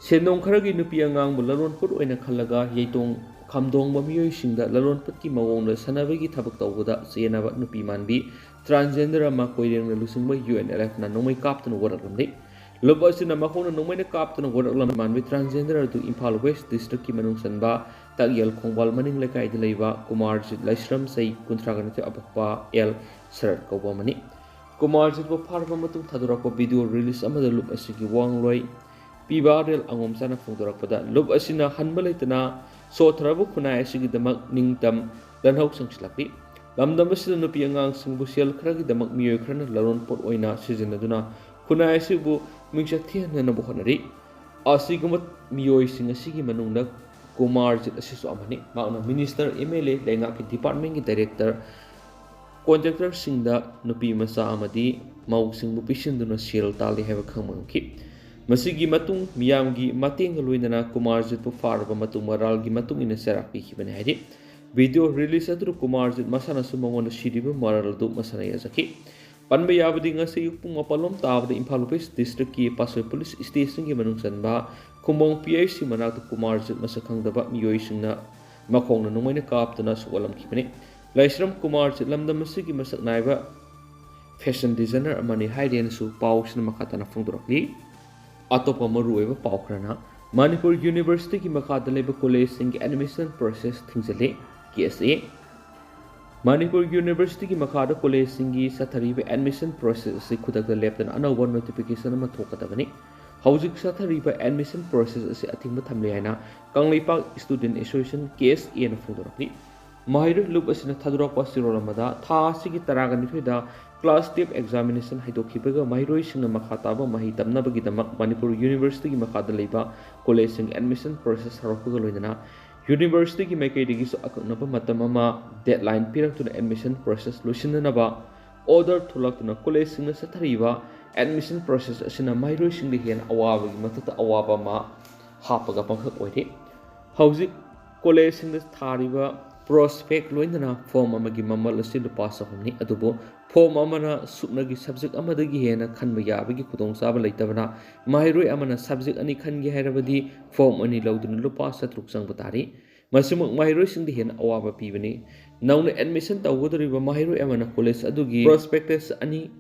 ꯁꯦꯟꯗꯣꯡ ꯈꯔꯒꯤ ꯅꯨꯄꯤ ꯑꯉꯥꯡꯕꯨ ꯂꯂꯣꯟ ꯄꯣꯠ ꯑꯣꯏꯅ ꯈꯜꯂꯒ ꯌꯩꯇꯣꯡ ꯈꯥꯝꯗꯣꯡꯕ ꯃꯤꯑꯣꯏꯁꯤꯡꯗ ꯂꯂꯣꯟ ꯄꯣꯠꯀꯤ ꯃꯑꯣꯡꯗ ꯁꯥꯟꯅꯕꯒꯤ ꯊꯕꯛ ꯇꯧꯕꯗ ꯆꯦꯟꯅꯕ ꯅꯨꯄꯤ ꯃꯥꯟꯕꯤ transgender ꯑꯃ ꯀꯣꯏꯔꯦꯡꯅ ꯂꯨꯆꯤꯡꯕ ꯌꯨ ꯑꯦꯟ ꯑꯦꯜ ꯑꯦꯐꯅ ꯅꯣꯡꯃꯩ ꯀꯥꯞꯇꯨꯅ ꯋꯥꯔꯛꯂꯝꯂꯦ꯫ ꯂꯨꯞ ꯑꯁꯤꯅ ꯃꯈꯣꯡꯅ ꯅꯣꯡꯃꯩꯅ ꯀꯥꯞꯇꯨꯅ ꯋꯥꯔꯛꯂꯝꯕ ꯃꯥꯟꯕꯤ transgender ꯑꯗꯨ ꯏꯝꯐꯥꯜ West District ꯀꯤ ꯃꯅꯨꯡ ꯆꯟꯕ ꯇꯥꯛꯌꯦꯜ ꯈꯣꯡꯕꯥꯜ ꯃꯅꯤꯡ ꯂꯩꯀꯥꯏꯗ ꯂꯩꯕ ꯀꯨꯃꯥꯔꯖꯤꯠ ꯂꯥꯏꯁ꯭ꯔꯝ, ꯆꯍꯤ ꯀꯨꯟꯊ꯭ꯔꯥꯒ ꯅꯤꯊꯣꯏ, ꯑꯄꯣꯛꯄ ꯑꯦꯜ ꯁꯔꯠ ꯀꯧꯕ ꯑꯃꯅꯤ꯫ ꯀꯨꯃꯥꯔꯖꯤꯠꯄꯨ ꯐꯥꯔꯕ ꯃꯇꯨꯡ ꯊꯥꯗꯣꯔꯛꯄ video release ꯑꯃꯗ ꯂꯨꯞ ꯑꯁꯤꯒꯤ ꯋꯥꯡꯂꯣꯏ ꯄꯤꯕ ꯔꯦꯜ ꯑꯉꯣꯝꯆꯥꯅ ꯐꯣꯡꯗꯣꯔꯛꯄꯗ, ꯂꯨꯞ ꯑꯁꯤꯅ ꯍꯟꯕ ꯂꯩꯇꯅ ꯁꯣꯠꯊꯔꯕ ꯈꯨꯟꯅꯥꯏ ꯑꯁꯤꯒꯤꯗꯃꯛ ꯅꯤꯡꯇꯝ ꯂꯟꯍꯧ ꯆꯪꯁꯤꯜꯂꯛꯂꯤ꯫ ꯂꯝꯗꯝ ꯑꯁꯤꯗ ꯅꯨꯄꯤ ꯑꯉꯥꯡꯁꯤꯡꯕꯨ ꯁꯦꯜ ꯈꯔꯒꯤꯗꯃꯛ ꯃꯤꯑꯣꯏ ꯈꯔꯅ ꯂꯂꯣꯟꯄꯣꯠ ꯑꯣꯏꯅ ꯁꯤꯖꯤꯟꯅꯗꯨꯅ ꯈꯨꯟꯅꯥꯏ ꯑꯁꯤꯕꯨ ꯃꯤꯡꯆꯠ ꯊꯤꯍꯟꯅꯅꯕ ꯍꯣꯠꯅꯔꯤ꯫ ꯑꯁꯤꯒꯨꯝꯕ ꯃꯤꯑꯣꯏꯁꯤꯡ ꯑꯁꯤꯒꯤ ꯃꯅꯨꯡꯗ ꯀꯨꯃꯥꯔꯖꯤꯠ ꯑꯁꯤꯁꯨ ꯑꯃꯅꯤ꯫ ꯃꯍꯥꯛꯅ minister, M L A, ꯂꯩꯉꯥꯛꯀꯤ department ꯀꯤ director, contractor ꯁꯤꯡꯗ ꯅꯨꯄꯤ ꯃꯆꯥ ꯑꯃꯗꯤ ꯃꯧꯁꯤꯡꯕꯨ ꯄꯤꯁꯤꯟꯗꯨꯅ ꯁꯦꯜ ꯇꯥꯜꯂꯤ ꯍꯥꯏꯕ ꯈꯪꯕ ꯉꯝꯈꯤ꯫ ꯃꯁꯤꯒꯤ ꯃꯇꯨꯡ ꯃꯤꯌꯥꯝꯒꯤ ꯃꯇꯦꯡꯒ ꯂꯣꯏꯅꯅ ꯀꯨꯃꯥꯔꯖꯤꯠꯄꯨ ꯐꯥꯔꯕ ꯃꯇꯨꯡ ꯃꯔꯥꯜꯒꯤ ꯃꯇꯨꯡ ꯏꯟꯅ ꯆꯩꯔꯥꯛ ꯄꯤꯈꯤꯕꯅꯤ ꯍꯥꯏꯔꯤ꯫ Video release ꯑꯗꯨꯗ ꯀꯨꯃꯥꯔꯖꯤꯠ ꯃꯁꯥꯅꯁꯨ ꯃꯉꯣꯟꯗ ꯁꯤꯔꯤꯕ ꯃꯔꯥꯜ ꯑꯗꯨ ꯃꯁꯥꯅ ꯌꯥꯖꯈꯤ꯫ ꯄꯟꯕ ꯌꯥꯕꯗꯤ ꯉꯁꯤ ꯑꯌꯨꯛ ꯄꯨꯡ ꯃꯥꯄꯜ ꯂꯣꯝ ꯇꯥꯕꯗ ꯏꯝꯐꯥꯜ West District ꯀꯤ ꯄꯥꯠꯁꯣꯏ police station ꯒꯤ ꯃꯅꯨꯡ ꯆꯟꯕ ꯈꯨꯝꯕꯣꯡ P I C ꯃꯅꯥꯛꯇ ꯀꯨꯃꯥꯔꯖꯤꯠ ꯃꯁꯛ ꯈꯪꯗꯕ ꯃꯤꯑꯣꯏꯁꯤꯡꯅ ꯃꯈꯣꯡꯅ ꯅꯣꯡꯃꯩꯅ ꯀꯥꯞꯇꯨꯅ ꯁꯣꯛꯍꯜꯂꯝꯈꯤꯕꯅꯤ꯫ ꯂꯥꯏꯁ꯭ꯔꯝ ꯀꯨꯃꯥꯔꯖꯤꯠ ꯂꯝꯗꯝ ꯑꯁꯤꯒꯤ ꯃꯁꯛ ꯅꯥꯏꯕ fashion designer ꯑꯃꯅꯤ ꯍꯥꯏꯔꯦꯅꯁꯨ ꯄꯥꯎꯁꯤꯅ ꯃꯈꯥ ꯇꯥꯅ ꯐꯣꯡꯗꯣꯔꯛꯂꯤ꯫ ꯑꯇꯣꯞꯄ ꯃꯔꯨꯑꯣꯏꯕ ꯄꯥꯎ ꯈꯔꯅ, ꯃꯅꯤꯄꯨꯔ University ꯒꯤ ꯃꯈꯥꯗ ꯂꯩꯕ college ꯁꯤꯡꯒꯤ admission process ꯊꯤꯡꯖꯤꯜꯂꯤ, K S A꯫ Manipur University ꯒꯤ ꯃꯈꯥꯗ college ꯁꯤꯡꯒꯤ ꯆꯠꯊꯔꯤꯕ admission process ꯑꯁꯤ ꯈꯨꯗꯛꯇ ꯂꯦꯞꯇꯅ ꯑꯅꯧꯕ notification ꯑꯃ ꯊꯣꯛꯀꯗꯕꯅꯤ꯫ ꯍꯧꯖꯤꯛ ꯆꯠꯊꯔꯤꯕ admission process ꯑꯁꯤ ꯑꯊꯤꯡꯕ ꯊꯝꯂꯦ ꯍꯥꯏꯅ Kangleipak Student Association, K S A ꯅ ꯐꯣꯡꯗꯣꯔꯛꯂꯤ꯫ ꯃꯍꯩꯔꯣꯏ ꯂꯨꯞ ꯑꯁꯤꯅ ꯊꯥꯗꯣꯔꯛꯄ ꯆꯦꯔꯣꯜ ꯑꯃꯗ, ꯊꯥ ꯑꯁꯤꯒꯤ ꯇꯔꯥꯒ ꯅꯤꯊꯣꯏꯗ class twelve examination ꯍꯥꯏꯗꯣꯛꯈꯤꯕꯒ ꯃꯍꯩꯔꯣꯏꯁꯤꯡꯅ ꯃꯈꯥ ꯇꯥꯕ ꯃꯍꯩ ꯇꯝꯅꯕꯒꯤꯗꯃꯛ ꯃꯅꯤꯄꯨꯔ University ꯒꯤ ꯃꯈꯥꯗ ꯂꯩꯕ college ꯁꯤꯡ admission process ꯍꯧꯔꯛꯄꯒ ꯂꯣꯏꯅꯅ university ꯒꯤ ꯃꯥꯏꯀꯩꯗꯒꯤꯁꯨ ꯑꯀꯛꯅꯕ ꯃꯇꯝ ꯑꯃ, deadline, ꯄꯤꯔꯛꯇꯨꯅ admission process ꯂꯣꯏꯁꯤꯟꯅꯅꯕ order ꯊꯣꯛꯂꯛꯇꯨꯅ college ꯁꯤꯡꯅ ꯆꯠꯊꯔꯤꯕ admission process ꯑꯁꯤꯅ ꯃꯍꯩꯔꯣꯏꯁꯤꯡꯗ ꯍꯦꯟꯅ ꯑꯋꯥꯕꯒꯤ ꯃꯊꯛꯇ ꯑꯋꯥꯕ ꯑꯃ ꯍꯥꯞꯄꯒ ꯄꯥꯡꯊꯣꯛ ꯑꯣꯏꯔꯤ꯫ ꯍꯧꯖꯤꯛ college ꯁꯤꯡꯗ ꯊꯥꯔꯤꯕ prospect ꯂꯣꯏꯅꯅ form ꯑꯃꯒꯤ ꯃꯃꯜ ꯑꯁꯤ ꯂꯨꯄꯥ ꯆꯍꯨꯝꯅꯤ꯫ ꯑꯗꯨꯕꯨ form ꯑꯃꯅ ꯁꯨꯞꯅꯒꯤ subject ꯑꯃꯗꯒꯤ ꯍꯦꯟꯅ ꯈꯟꯕ ꯌꯥꯕꯒꯤ ꯈꯨꯗꯣꯡꯆꯥꯕ ꯂꯩꯇꯕꯅ, ꯃꯍꯩꯔꯣꯏ ꯑꯃꯅ subject ꯑꯅꯤ ꯈꯟꯒꯦ ꯍꯥꯏꯔꯕꯗꯤ form ꯑꯅꯤ ꯂꯧꯗꯨꯅ ꯂꯨꯄꯥ ꯆꯥꯇ꯭ꯔꯨꯛ ꯆꯪꯕ ꯇꯥꯔꯤ꯫ ꯃꯁꯤꯃꯛ ꯃꯍꯩꯔꯣꯏꯁꯤꯡꯗ ꯍꯦꯟꯅ ꯑꯋꯥꯕ ꯄꯤꯕꯅꯤ꯫ ꯅꯧꯅ admission ꯇꯧꯒꯗꯧꯔꯤꯕ ꯃꯍꯩꯔꯣꯏ ꯑꯃꯅ college ꯑꯗꯨꯒꯤ prospectus ꯑꯅꯤ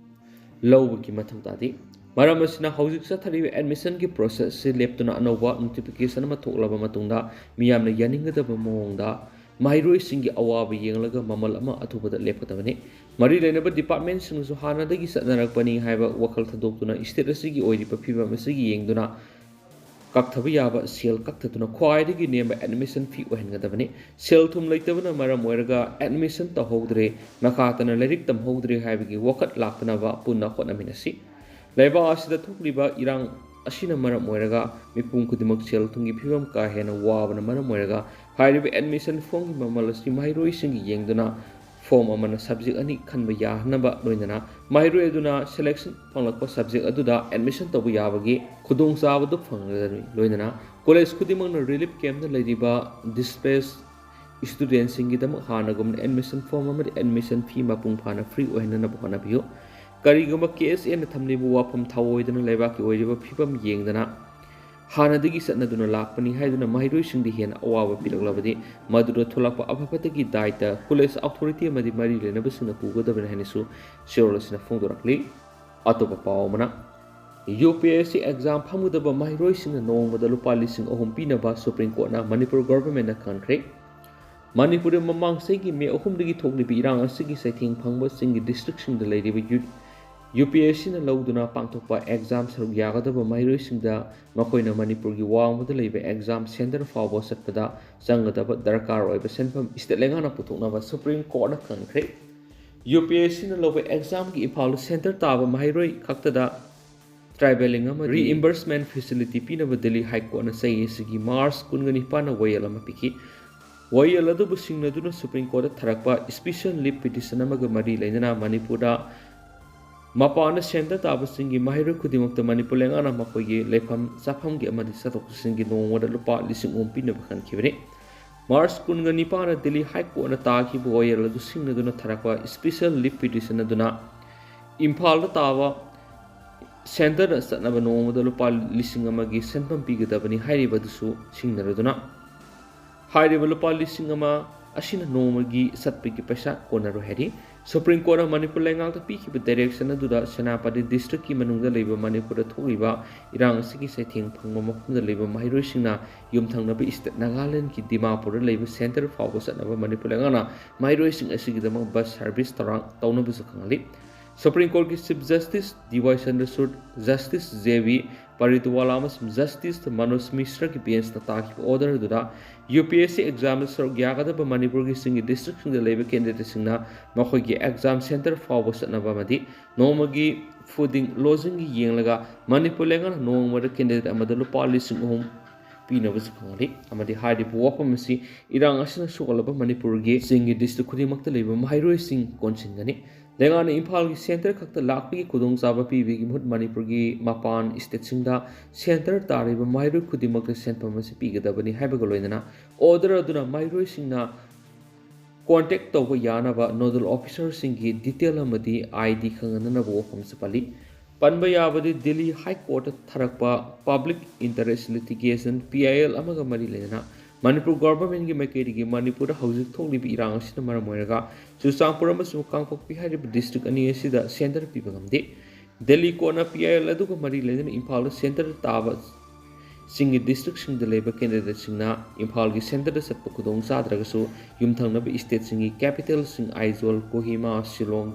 ꯂꯧꯕꯒꯤ ꯃꯊꯧ ꯇꯥꯗꯦ꯫ ꯃꯔꯝ ꯑꯁꯤꯅ ꯍꯧꯖꯤꯛ ꯆꯠꯊꯔꯤꯕ ꯑꯦꯗꯃꯤꯁꯟꯒꯤ ꯄ꯭ꯔꯣꯁꯦꯁꯁꯤ ꯂꯦꯞꯇꯨꯅ ꯑꯅꯧꯕ ꯅꯣꯇꯤꯐꯤꯀꯦꯁꯟ ꯑꯃ ꯊꯣꯛꯂꯕ ꯃꯇꯨꯡꯗ ꯃꯤꯌꯥꯝꯅ ꯌꯥꯅꯤꯡꯒꯗꯕ ꯃꯑꯣꯡꯗ ꯃꯍꯩꯔꯣꯏꯁꯤꯡꯒꯤ ꯑꯋꯥꯕ ꯌꯦꯡꯂꯒ ꯃꯃꯜ ꯑꯃ ꯑꯊꯨꯕꯗ ꯂꯦꯞꯀꯗꯕꯅꯤ꯫ ꯃꯔꯤ ꯂꯩꯅꯕ ꯗꯤꯄꯥꯔꯠꯃꯦꯟꯁꯤꯡꯅꯁꯨ ꯍꯥꯟꯅꯗꯒꯤ ꯆꯠꯅꯔꯛꯄꯅꯤ ꯍꯥꯏꯕ ꯋꯥꯈꯜ ꯊꯥꯗꯣꯛꯇꯨꯅ ꯁ꯭ꯇꯦꯠ ꯑꯁꯤꯒꯤ ꯑꯣꯏꯔꯤꯕ ꯐꯤꯕꯝ ꯑꯁꯤꯒꯤ ꯌꯦꯡꯗꯨꯅ ꯀꯛꯊꯕ ꯌꯥꯕ ꯁꯦꯜ ꯀꯛꯊꯗꯨꯅ ꯈ꯭ꯋꯥꯏꯗꯒꯤ ꯅꯦꯝꯕ ꯑꯦꯗꯃꯤꯁꯟ ꯐꯤ ꯑꯣꯏꯍꯟꯒꯗꯕꯅꯤ꯫ ꯁꯦꯜ ꯊꯨꯝ ꯂꯩꯇꯕꯅ ꯃꯔꯝ ꯑꯣꯏꯔꯒ ꯑꯦꯗꯃꯤꯁꯟ ꯇꯧꯍꯧꯗ꯭ꯔꯦ, ꯃꯈꯥ ꯇꯥꯅ ꯂꯥꯏꯔꯤꯛ ꯇꯝꯍꯧꯗ꯭ꯔꯦ ꯍꯥꯏꯕꯒꯤ ꯋꯥꯀꯠ ꯂꯥꯛꯇꯅꯕ ꯄꯨꯟꯅ ꯍꯣꯠꯅꯃꯤꯟꯅꯁꯤ꯫ ꯂꯩꯕꯥꯛ ꯑꯁꯤꯗ ꯊꯣꯛꯂꯤꯕ ꯏꯔꯥꯡ ꯑꯁꯤꯅ ꯃꯔꯝ ꯑꯣꯏꯔꯒ ꯃꯤꯄꯨꯝ ꯈꯨꯗꯤꯡꯃꯛ ꯁꯦꯜ ꯊꯨꯝꯒꯤ ꯐꯤꯕꯝ ꯀꯥ ꯍꯦꯟꯅ ꯋꯥꯕꯅ ꯃꯔꯝ ꯑꯣꯏꯔꯒ ꯍꯥꯏꯔꯤꯕ ꯑꯦꯗꯃꯤꯁꯟ ꯐꯣꯝꯒꯤ ꯃꯃꯜ ꯑꯁꯤ ꯃꯍꯩꯔꯣꯏꯁꯤꯡꯒꯤ ꯌꯦꯡꯗꯨꯅ ꯐꯣꯝ ꯑꯃꯅ ꯁꯕꯖꯦꯛ ꯑꯅꯤ ꯈꯟꯕ ꯌꯥꯍꯟꯅꯕ ꯂꯣꯏꯅꯅ ꯃꯍꯩꯔꯣꯏ ꯑꯗꯨꯅ ꯁꯦꯂꯦꯛꯁꯟ ꯐꯪꯂꯛꯄ ꯁꯕꯖꯦꯛ ꯑꯗꯨꯗ ꯑꯦꯗꯃꯤꯁꯟ ꯇꯧꯕ ꯌꯥꯕꯒꯤ ꯈꯨꯗꯣꯡꯆꯥꯕꯗꯨ ꯐꯪꯒꯗꯕꯅꯤ꯫ ꯂꯣꯏꯅꯅ ꯀꯣꯂꯦꯖ ꯈꯨꯗꯤꯡꯃꯛꯅ ꯔꯤꯂꯤꯐ ꯀꯦꯝꯞꯇ ꯂꯩꯔꯤꯕ ꯗꯤꯁꯄ꯭ꯂꯦꯁ ꯁ꯭ꯇꯨꯗꯦꯟꯠꯁꯤꯡꯒꯤꯗꯃꯛ ꯍꯥꯟꯅꯒꯨꯝꯅ ꯑꯦꯗꯃꯤꯁꯟ ꯐꯣꯝ ꯑꯃꯗꯤ ꯑꯦꯗꯃꯤꯁꯟ ꯐꯤ ꯃꯄꯨꯡ ꯐꯥꯅ ꯐ꯭ꯔꯤ ꯑꯣꯏꯍꯟꯅꯅꯕ ꯍꯣꯠꯅꯕꯤꯌꯨ꯫ ꯀꯔꯤꯒꯨꯝꯕ ꯀꯦ ꯑꯦꯁ ꯑꯦꯅ ꯊꯝꯂꯤꯕ ꯋꯥꯐꯝ ꯊꯑꯣꯏꯗꯅ ꯂꯩꯕꯥꯛꯀꯤ ꯑꯣꯏꯔꯤꯕ ꯐꯤꯕꯝ ꯌꯦꯡꯗꯅ ꯍꯥꯟꯅꯗꯒꯤ ꯆꯠꯅꯗꯨꯅ ꯂꯥꯛꯄꯅꯤ ꯍꯥꯏꯗꯨꯅ ꯃꯍꯩꯔꯣꯏꯁꯤꯡꯗ ꯍꯦꯟꯅ ꯑꯋꯥꯕ ꯄꯤꯔꯛꯂꯕꯗꯤ ꯃꯗꯨꯗ ꯊꯣꯛꯂꯛꯄ ꯑꯐ ꯐꯠꯇꯒꯤ ꯗꯥꯏꯇ ꯀꯣꯂꯦꯖ ꯑꯣꯊꯣꯔꯤꯇꯤ ꯑꯃꯗꯤ ꯃꯔꯤ ꯂꯩꯅꯕꯁꯤꯡꯅ ꯄꯨꯒꯗꯕꯅꯤ ꯍꯥꯏꯅꯁꯨ ꯆꯦꯔꯣꯜ ꯑꯁꯤꯅ ꯐꯣꯡꯗꯣꯔꯛꯂꯤ꯫ ꯑꯇꯣꯞꯄ ꯄꯥꯎ ꯑꯃꯅ, U P S C exam ꯐꯝꯒꯗꯕ ꯃꯍꯩꯔꯣꯏꯁꯤꯡꯅ ꯅꯣꯡꯃꯗ ꯂꯨꯄꯥ ꯂꯤꯁꯤꯡ ꯑꯍꯨꯝ ꯄꯤꯅꯕ ꯁꯨꯄ꯭ꯔꯤꯝ ꯀꯣꯔꯠꯅ ꯃꯅꯤꯄꯨꯔ ꯒꯣꯚꯔꯟꯃꯦꯟꯠꯅ ꯈꯪꯍꯟꯈ꯭ꯔꯦ꯫ ꯃꯅꯤꯄꯨꯔꯗ ꯃꯃꯥꯡ ꯆꯍꯤꯒꯤ ꯃꯦ ꯑꯍꯨꯝꯗꯒꯤ ꯊꯣꯛꯂꯤꯕ ꯏꯔꯥꯡ ꯑꯁꯤꯒꯤ ꯆꯩꯊꯦꯡ ꯐꯪꯕꯁꯤꯡꯒꯤ ꯗꯤꯁꯇ꯭ꯔꯤꯛꯁꯤꯡꯗ ꯂꯩꯔꯤꯕ ꯌꯨ, ꯌꯨ ꯄꯤ ꯑꯦꯁ ꯁꯤꯅ ꯂꯧꯗꯨꯅ ꯄꯥꯡꯊꯣꯛꯄ ꯑꯦꯛꯖꯥꯝ ꯁꯔꯨꯛ ꯌꯥꯒꯗꯕ ꯃꯍꯩꯔꯣꯏꯁꯤꯡꯗ ꯃꯈꯣꯏꯅ ꯃꯅꯤꯄꯨꯔꯒꯤ ꯋꯥꯡꯃꯗ ꯂꯩꯕ ꯑꯦꯛꯖꯥꯝ ꯁꯦꯟꯇꯔ ꯐꯥꯎꯕ ꯆꯠꯄꯗ ꯆꯪꯒꯗꯕ ꯗꯔꯀꯥꯔ ꯑꯣꯏꯕ ꯁꯦꯟꯐꯝ ꯁ꯭ꯇꯦꯠ ꯂꯩꯉꯥꯛꯅ ꯄꯨꯊꯣꯛꯅꯕ ꯁꯨꯄ꯭ꯔꯤꯝ ꯀꯣꯔꯠꯅ ꯈꯪꯍꯟꯈ꯭ꯔꯦ꯫ ꯌꯨ ꯄꯤ ꯑꯦꯁ ꯁꯤꯅ ꯂꯧꯕ ꯑꯦꯛꯖꯥꯝꯒꯤ ꯏꯝꯐꯥꯜꯗ ꯁꯦꯟꯇꯔ ꯇꯥꯕ ꯃꯍꯩꯔꯣꯏ ꯈꯛꯇꯗ ꯇ꯭ꯔꯥꯏꯕꯦꯜ ꯏꯟꯀꯝ ꯑꯃꯗꯤ ꯔꯤꯏꯝꯕꯔꯁꯃꯦꯟꯠ ꯐꯦꯁꯤꯂꯤꯇꯤ ꯄꯤꯅꯕ ꯗꯤꯜꯂꯤ ꯍꯥꯏ ꯀꯣꯔꯠꯅ ꯆꯍꯤ ꯑꯁꯤꯒꯤ ꯃꯥꯔꯆ ꯀꯨꯟꯒ ꯅꯤꯄꯥꯟꯗ ꯋꯥꯌꯦꯜ ꯑꯃ ꯄꯤꯈꯤ꯫ ꯋꯥꯌꯦꯜ ꯑꯗꯨꯕꯨ ꯁꯤꯡꯅꯗꯨꯅ ꯁꯨꯄ꯭ꯔꯤꯝ ꯀꯣꯔꯠꯇ ꯊꯥꯔꯛꯄ ꯁ꯭ꯄꯤꯁꯦꯜ ꯂꯤꯚ ꯄꯤꯇꯤꯁꯟ ꯑꯃꯒ ꯃꯔꯤ ꯂꯩꯅꯅ ꯃꯅꯤꯄꯨꯔꯗ ꯃꯄꯥꯟꯗ ꯁꯦꯟꯇꯔ ꯇꯥꯕꯁꯤꯡꯒꯤ ꯃꯍꯩꯔꯣꯏ ꯈꯨꯗꯤꯡꯃꯛꯇ ꯃꯅꯤꯄꯨꯔ ꯂꯩꯉꯥꯛꯅ ꯃꯈꯣꯏꯒꯤ ꯂꯩꯐꯝ ꯆꯥꯐꯝꯒꯤ ꯑꯃꯗꯤ ꯆꯠꯊꯣꯛ ꯆꯠꯁꯤꯟꯒꯤ ꯅꯣꯡꯃꯗ ꯂꯨꯄꯥ ꯂꯤꯁꯤꯡ ꯑꯍꯨꯝ ꯄꯤꯅꯕ ꯈꯟꯈꯤꯕꯅꯤ꯫ ꯃꯥꯔꯆ ꯀꯨꯟꯒ ꯅꯤꯄꯥꯟꯗ ꯗꯤꯜꯂꯤ ꯍꯥꯏ ꯀꯣꯔꯠꯅ ꯇꯥꯈꯤꯕ ꯋꯥꯌꯦꯜ ꯑꯗꯨ ꯁꯤꯡꯅꯗꯨꯅ ꯊꯥꯔꯛꯄ ꯁ꯭ꯄꯤꯁꯦꯜ ꯂꯤꯚ ꯄꯤꯇꯤꯁꯟ ꯑꯗꯨꯅ ꯏꯝꯐꯥꯜꯗ ꯇꯥꯕ ꯁꯦꯟꯇꯔꯗ ꯆꯠꯅꯕ ꯅꯣꯡꯃꯗ ꯂꯨꯄꯥ ꯂꯤꯁꯤꯡ ꯑꯃꯒꯤ ꯁꯦꯟꯐꯝ ꯄꯤꯒꯗꯕꯅꯤ ꯍꯥꯏꯔꯤꯕ ꯑꯗꯨꯁꯨ ꯁꯤꯡꯅꯔꯗꯨꯅ ꯍꯥꯏꯔꯤꯕ ꯂꯨꯄꯥ ꯂꯤꯁꯤꯡ ꯑꯃ ꯑꯁꯤꯅ ꯅꯣꯡꯃꯒꯤ ꯆꯠꯄꯒꯤ ꯄꯩꯁꯥ ꯀꯣꯟꯅꯔꯣꯏ ꯍꯥꯏꯔꯤ꯫ ꯁꯨꯄ꯭ꯔꯤꯝ ꯀꯣꯔꯠꯅ ꯃꯅꯤꯄꯨꯔ ꯂꯩꯉꯥꯛꯇ ꯄꯤꯈꯤꯕ ꯗꯥꯏꯔꯦꯛꯁꯟ ꯑꯗꯨꯗ ꯁꯦꯅꯥꯄꯇꯤ ꯗꯤꯁꯇ꯭ꯔꯤꯛꯀꯤ ꯃꯅꯨꯡꯗ ꯂꯩꯕ ꯃꯅꯤꯄꯨꯔꯗ ꯊꯣꯛꯂꯤꯕ ꯏꯔꯥꯡ ꯑꯁꯤꯒꯤ ꯆꯩꯊꯦꯡ ꯐꯪꯕ ꯃꯐꯝꯗ ꯂꯩꯕ ꯃꯍꯩꯔꯣꯏꯁꯤꯡꯅ ꯌꯨꯝꯊꯪꯅꯕ ꯁ꯭ꯇꯦꯠ ꯅꯥꯒꯥꯂꯦꯟꯗꯒꯤ ꯗꯤꯃꯥꯄꯨꯔꯗ ꯂꯩꯕ ꯁꯦꯟꯇꯔ ꯐꯥꯎꯕ ꯆꯠꯅꯕ ꯃꯅꯤꯄꯨꯔ ꯂꯩꯉꯥꯛꯅ ꯃꯍꯩꯔꯣꯏꯁꯤꯡ ꯑꯁꯤꯒꯤꯗꯃꯛ ꯕꯁ ꯁꯥꯔꯚꯤꯁ ꯊꯧꯔꯥꯡ ꯇꯧꯅꯕꯁꯨ ꯈꯪꯍꯜꯂꯤ꯫ ꯁꯨꯄ꯭ꯔꯤꯝ ꯀꯣꯔꯠꯀꯤ ꯆꯤꯐ ꯖꯁꯇꯤꯁ ꯗꯤ ꯋꯥꯏ ꯆꯟꯗ꯭ꯔꯆꯨꯗ, ꯖꯁꯇꯤꯁ ꯖꯦ ꯕꯤ ꯄꯥꯔꯤꯇꯋꯥꯂꯥ ꯑꯃꯁꯨꯡ ꯖꯁꯇꯤꯁ ꯃꯅꯣꯖ ꯃꯤꯁ꯭ꯔꯒꯤ ꯕꯦꯟꯆꯅ ꯇꯥꯈꯤꯕ ꯑꯣꯔꯗꯔ ꯑꯗꯨꯗ ꯌꯨ ꯄꯤ ꯑꯦꯁ ꯁꯤ ꯑꯦꯛꯖꯥꯝꯗ ꯁꯔꯨꯛ ꯌꯥꯒꯗꯕ ꯃꯅꯤꯄꯨꯔꯒꯤ ꯆꯤꯡꯒꯤ ꯗꯤꯁꯇ꯭ꯔꯤꯛꯁꯤꯡꯗ ꯂꯩꯕ ꯀꯦꯟꯗꯤꯗꯦꯠꯁꯤꯡꯅ ꯃꯈꯣꯏꯒꯤ ꯑꯦꯛꯖꯥꯝ ꯁꯦꯟꯇꯔ ꯐꯥꯎꯕ ꯆꯠꯅꯕ ꯑꯃꯗꯤ ꯅꯣꯡꯃꯒꯤ ꯐꯨꯗꯤꯡ ꯂꯣꯗꯖꯤꯡꯒꯤ ꯌꯦꯡꯂꯒ ꯃꯅꯤꯄꯨꯔ ꯂꯩꯉꯥꯛꯅ ꯅꯣꯡꯃꯗ ꯀꯦꯟꯗꯤꯗꯦꯠ ꯑꯃꯗ ꯂꯨꯄꯥ ꯂꯤꯁꯤꯡ ꯑꯍꯨꯝ ꯄꯤꯅꯕꯁꯨ ꯈꯪꯍꯜꯂꯤ꯫ ꯑꯃꯗꯤ ꯍꯥꯏꯔꯤꯕ ꯋꯥꯐꯝ ꯑꯁꯤ ꯏꯔꯥꯡ ꯑꯁꯤꯅ ꯁꯣꯛꯍꯜꯂꯕ ꯃꯅꯤꯄꯨꯔꯒꯤ ꯆꯤꯡꯒꯤ ꯗꯤꯁꯇ꯭ꯔꯤꯛ ꯈꯨꯗꯤꯡꯃꯛꯇ ꯂꯩꯕ ꯃꯍꯩꯔꯣꯏꯁꯤꯡ ꯀꯣꯟꯁꯤꯟꯒꯅꯤ꯫ ꯂꯩꯉꯥꯛꯅ ꯏꯝꯐꯥꯜꯒꯤ ꯁꯦꯟꯇꯔ ꯈꯛꯇ ꯂꯥꯛꯄꯒꯤ ꯈꯨꯗꯣꯡꯆꯥꯕ ꯄꯤꯕꯒꯤ ꯃꯍꯨꯠ ꯃꯅꯤꯄꯨꯔꯒꯤ ꯃꯄꯥꯟ ꯁ꯭ꯇꯦꯠꯁꯤꯡꯗ ꯁꯦꯟꯇꯔ ꯇꯥꯔꯤꯕ ꯃꯍꯩꯔꯣꯏ ꯈꯨꯗꯤꯡꯃꯛꯇ ꯁꯦꯟꯐꯝ ꯑꯁꯤ ꯄꯤꯒꯗꯕꯅꯤ ꯍꯥꯏꯕꯒ ꯂꯣꯏꯅꯅ ꯑꯣꯔꯗꯔ ꯑꯗꯨꯅ ꯃꯍꯩꯔꯣꯏꯁꯤꯡꯅ ꯀꯣꯟꯇꯦꯛ ꯇꯧꯕ ꯌꯥꯅꯕ ꯅꯣꯗꯜ ꯑꯣꯐꯤꯁꯔꯁꯤꯡꯒꯤ ꯗꯤꯇꯦꯜ ꯑꯃꯗꯤ ꯑꯥꯏ ꯗꯤ ꯈꯪꯍꯟꯅꯅꯕ ꯋꯥꯐꯝꯁꯨ ꯄꯜꯂꯤ꯫ ꯄꯟꯕ ꯌꯥꯕꯗꯤ ꯗꯤꯜꯂꯤ ꯍꯥꯏ ꯀꯣꯔꯠꯇ ꯊꯥꯔꯛꯄ public interest litigation P I L ꯑꯃꯒ ꯃꯔꯤ ꯂꯩꯅꯅ ꯃꯅꯤꯄꯨꯔ ꯒꯣꯚꯔꯟꯃꯦꯟꯠꯀꯤ ꯃꯥꯏꯀꯩꯗꯒꯤ ꯃꯅꯤꯄꯨꯔꯗ ꯍꯧꯖꯤꯛ ꯊꯣꯛꯂꯤꯕ ꯏꯔꯥꯡ ꯑꯁꯤꯅ ꯃꯔꯝ ꯑꯣꯏꯔꯒ ꯆꯨꯔꯆꯥꯟꯄꯨꯔ ꯑꯃꯁꯨꯡ ꯀꯥꯡꯄꯣꯛꯄꯤ ꯍꯥꯏꯔꯤꯕ ꯗꯤꯁꯇ꯭ꯔꯤꯛ ꯑꯅꯤ ꯑꯁꯤꯗ ꯁꯦꯟꯇꯔ ꯄꯤꯕ ꯉꯝꯗꯦ꯫ ꯗꯤꯜꯂꯤ ꯀꯣꯔꯠꯅ ꯄꯤ ꯑꯥꯏ ꯑꯦꯜ ꯑꯗꯨꯒ ꯃꯔꯤ ꯂꯩꯅꯅ ꯏꯝꯐꯥꯜꯗ ꯁꯦꯟꯇꯔ ꯇꯥꯕ ꯆꯤꯡꯒꯤ ꯗꯤꯁꯇ꯭ꯔꯤꯛꯁꯤꯡꯗ ꯂꯩꯕ ꯀꯦꯟꯗꯤꯗꯦꯠꯁꯤꯡꯅ ꯏꯝꯐꯥꯜꯒꯤ ꯁꯦꯟꯇꯔꯗ ꯆꯠꯄ ꯈꯨꯗꯣꯡ ꯆꯥꯗ꯭ꯔꯒꯁꯨ ꯌꯨꯝꯊꯪꯅꯕ ꯁ꯭ꯇꯦꯠꯁꯤꯡꯒꯤ ꯀꯦꯄꯤꯇꯦꯜꯁꯤꯡ ꯑꯥꯏꯖꯣꯜ, ꯀꯣꯍꯤꯃꯥ, ꯁꯤꯂꯣꯡ,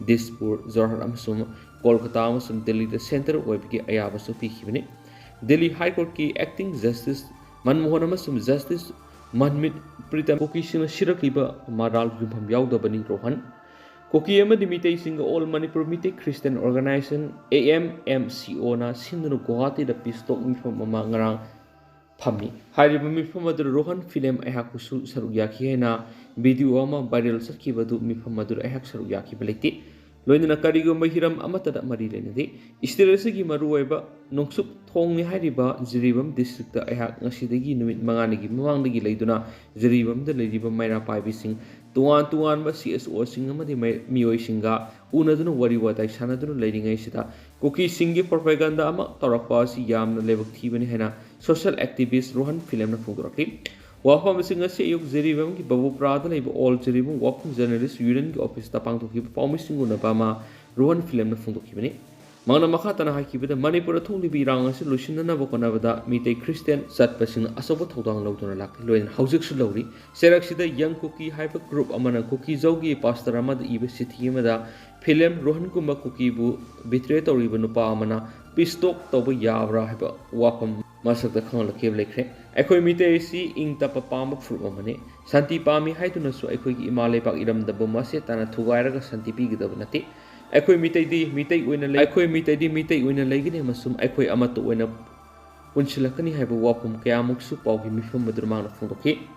ꯗꯤꯁꯄꯨꯔ, ꯖꯣꯔꯍꯥꯠ ꯑꯃꯁꯨꯡ ꯀꯣꯜꯀꯇꯥ ꯑꯃꯁꯨꯡ ꯗꯤꯜꯂꯤꯗ ꯁꯦꯟꯇꯔ ꯑꯣꯏꯕꯒꯤ ꯑꯌꯥꯕꯁꯨ ꯄꯤꯈꯤꯕꯅꯤ꯫ ꯗꯤꯜꯂꯤ ꯍꯥꯏ ꯀꯣꯔꯠꯀꯤ ꯑꯦꯛꯇꯤꯡ ꯖꯁꯇꯤꯁ ꯃꯟꯃꯣꯍꯟ ꯑꯃꯁꯨꯡ ꯖꯁꯇꯤꯁ ꯃꯟꯃꯤꯠ ꯄ꯭ꯔꯤꯇꯝ ꯀꯨꯀꯤꯁꯤꯡꯅ ꯁꯤꯔꯛꯂꯤꯕ ꯃꯔꯥꯜ ꯌꯨꯝꯐꯝ ꯌꯥꯎꯗꯕꯅꯤ꯫ ꯔꯣꯍꯟ ꯀꯨꯀꯤ ꯑꯃꯗꯤ ꯃꯤꯇꯩꯁꯤꯡꯒ all Manipur Meitei Christian organisation, A M M C ꯑꯣꯅ ꯁꯤꯟꯗꯨꯅ ꯒꯨꯋꯥꯍꯥꯇꯤꯗ ꯄꯤꯁ ꯇꯣꯛ ꯃꯤꯐꯝ ꯑꯃ ꯉꯔꯥꯡ ꯐꯝꯃꯤ꯫ ꯍꯥꯏꯔꯤꯕ ꯃꯤꯐꯝ ꯑꯗꯨꯗ ꯔꯣꯍꯟ ꯐꯤꯂꯦꯝ ꯑꯩꯍꯥꯛꯄꯨꯁꯨ ꯁꯔꯨꯛ ꯌꯥꯈꯤ ꯍꯥꯏꯅ ꯚꯤꯗꯤꯑꯣ ꯑꯃ ꯚꯥꯏꯔꯦꯜ ꯆꯠꯈꯤꯕ ꯑꯗꯨ ꯃꯤꯐꯝ ꯑꯗꯨꯗ ꯑꯩꯍꯥꯛ ꯁꯔꯨꯛ ꯌꯥꯈꯤꯕ ꯂꯩꯇꯦ꯫ ꯂꯣꯏꯅꯅ ꯀꯔꯤꯒꯨꯝꯕ ꯍꯤꯔꯝ ꯑꯃꯠꯇꯗ ꯃꯔꯤ ꯂꯩꯅꯗꯦ꯫ ꯁ꯭ꯇꯦꯠ ꯑꯁꯤꯒꯤ ꯃꯔꯨꯑꯣꯏꯕ ꯅꯣꯡꯆꯨꯞ ꯊꯣꯡꯅꯤ ꯍꯥꯏꯔꯤꯕ ꯖꯤꯔꯤꯕꯥꯝ ꯗꯤꯁꯇ꯭ꯔꯤꯛꯇ ꯑꯩꯍꯥꯛ ꯉꯁꯤꯗꯒꯤ ꯅꯨꯃꯤꯠ ꯃꯉꯥꯅꯤꯒꯤ ꯃꯃꯥꯡꯗꯒꯤ ꯂꯩꯗꯨꯅ ꯖꯤꯔꯤꯕꯥꯝꯗ ꯂꯩꯔꯤꯕ ꯃꯩꯔꯥ ꯄꯥꯏꯕꯤꯁꯤꯡ, ꯇꯣꯉꯥꯟ ꯇꯣꯉꯥꯟꯕ ꯁꯤ ꯑꯦꯁ ꯑꯣꯁꯤꯡ ꯑꯃꯗꯤ ꯃꯩ-, ꯃꯤꯑꯣꯏꯁꯤꯡꯒ ꯎꯅꯗꯨꯅ ꯋꯥꯔꯤ ꯋꯥꯇꯥꯏ ꯁꯥꯟꯅꯗꯨꯅ ꯂꯩꯔꯤꯉꯩꯁꯤꯗ ꯀꯨꯀꯤꯁꯤꯡꯒꯤ ꯄ꯭ꯔꯣꯄꯦꯒꯟꯗꯥ ꯑꯃ ꯇꯧꯔꯛꯄ ꯑꯁꯤ ꯌꯥꯝꯅ ꯂꯥꯏꯕꯛ ꯊꯤꯕꯅꯤ ꯍꯥꯏꯅ ꯁꯣꯁꯤꯌꯦꯜ ꯑꯦꯛꯇꯤꯚꯤꯁ ꯔꯣꯍꯟ ꯐꯤꯂꯦꯝꯅ ꯐꯣꯡꯗꯣꯔꯛꯈꯤ꯫ ꯋꯥꯐꯝ ꯑꯁꯤ ꯉꯁꯤ ꯑꯌꯨꯛ ꯖꯤꯔꯤꯕꯥꯝꯒꯤ ꯕꯕꯨꯄ꯭ꯔꯥꯗ ꯂꯩꯕ All Jiribam Working Journalist Union ꯒꯤ office ꯇ ꯄꯥꯡꯊꯣꯛꯈꯤꯕ ꯄꯥꯎꯃꯤꯁꯤꯡ ꯎꯅꯕ ꯑꯃ ꯔꯣꯍꯟ ꯐꯤꯂꯝꯅ ꯐꯣꯡꯗꯣꯛꯈꯤꯕꯅꯤ꯫ ꯃꯍꯥꯛꯅ ꯃꯈꯥ ꯇꯥꯅ ꯍꯥꯏꯈꯤꯕꯗ, ꯃꯅꯤꯄꯨꯔꯗ ꯊꯣꯛꯂꯤꯕ ꯏꯔꯥꯡ ꯑꯁꯤ ꯂꯣꯏꯁꯤꯟꯅꯅꯕ ꯍꯣꯠꯅꯕꯗ ꯃꯤꯇꯩ ꯈ꯭ꯔꯤꯁꯇꯤꯌꯥꯟ ꯆꯠꯄꯁꯤꯡꯅ ꯑꯆꯧꯕ ꯊꯧꯗꯥꯡ ꯂꯧꯗꯨꯅ ꯂꯥꯛꯂꯤ, ꯂꯣꯏꯅꯅ ꯍꯧꯖꯤꯛꯁꯨ ꯂꯧꯔꯤ꯫ ꯆꯩꯔꯛꯁꯤꯗ Young Kuki ꯍꯥꯏꯕ group ꯑꯃꯅ ꯀꯨꯀꯤꯖꯧꯒꯤ pastor ꯑꯃꯗ ꯏꯕ ꯆꯤꯊꯤ ꯑꯃꯗ ꯐꯤꯂꯝ ꯔꯣꯍꯟꯒꯨꯝꯕ ꯀꯨꯀꯤꯕꯨ betray ꯇꯧꯔꯤꯕ ꯅꯨꯄꯥ ꯑꯃꯅ peace talk ꯇꯧꯕ ꯌꯥꯕ꯭ꯔꯥ ꯍꯥꯏꯕ ꯋꯥꯐꯝ ꯃꯁꯛꯇ ꯈꯪꯍꯜꯂꯛꯈꯤꯕ ꯂꯩꯈ꯭ꯔꯦ꯫ ꯑꯩꯈꯣꯏ ꯃꯤꯇꯩ ꯑꯁꯤ ꯏꯪ ꯇꯞꯄ ꯄꯥꯝꯕ ꯐꯨꯔꯨꯞ ꯑꯃꯅꯤ꯫ ꯁꯥꯟꯇꯤ ꯄꯥꯝꯃꯤ ꯍꯥꯏꯗꯨꯅꯁꯨ ꯑꯩꯈꯣꯏꯒꯤ ꯏꯃꯥ ꯂꯩꯕꯥꯛ ꯏꯔꯝꯗꯝꯕꯨ ꯃꯁꯦ ꯇꯥꯅ ꯊꯨꯒꯥꯏꯔꯒ ꯁꯥꯟꯇꯤ ꯄꯤꯒꯗꯕ ꯅꯠꯇꯦ꯫ ꯑꯩꯈꯣꯏ ꯃꯤꯇꯩꯗꯤ ꯃꯤꯇꯩ ꯑꯣꯏꯅ ꯂꯩ-, ꯑꯩꯈꯣꯏ ꯃꯤꯇꯩꯗꯤ ꯃꯤꯇꯩ ꯑꯣꯏꯅ ꯂꯩꯒꯅꯤ ꯑꯃꯁꯨꯡ ꯑꯩꯈꯣꯏ ꯑꯃꯠꯇ ꯑꯣꯏꯅ ꯄꯨꯟꯁꯤꯜꯂꯛꯀꯅꯤ ꯍꯥꯏꯕ ꯋꯥꯐꯝ ꯀꯌꯥꯃꯨꯛꯁꯨ ꯄꯥꯎꯒꯤ ꯃꯤꯐꯝ ꯑꯗꯨꯗ ꯃꯍꯥꯛꯅ ꯐꯣꯡꯗꯣꯛꯈꯤ꯫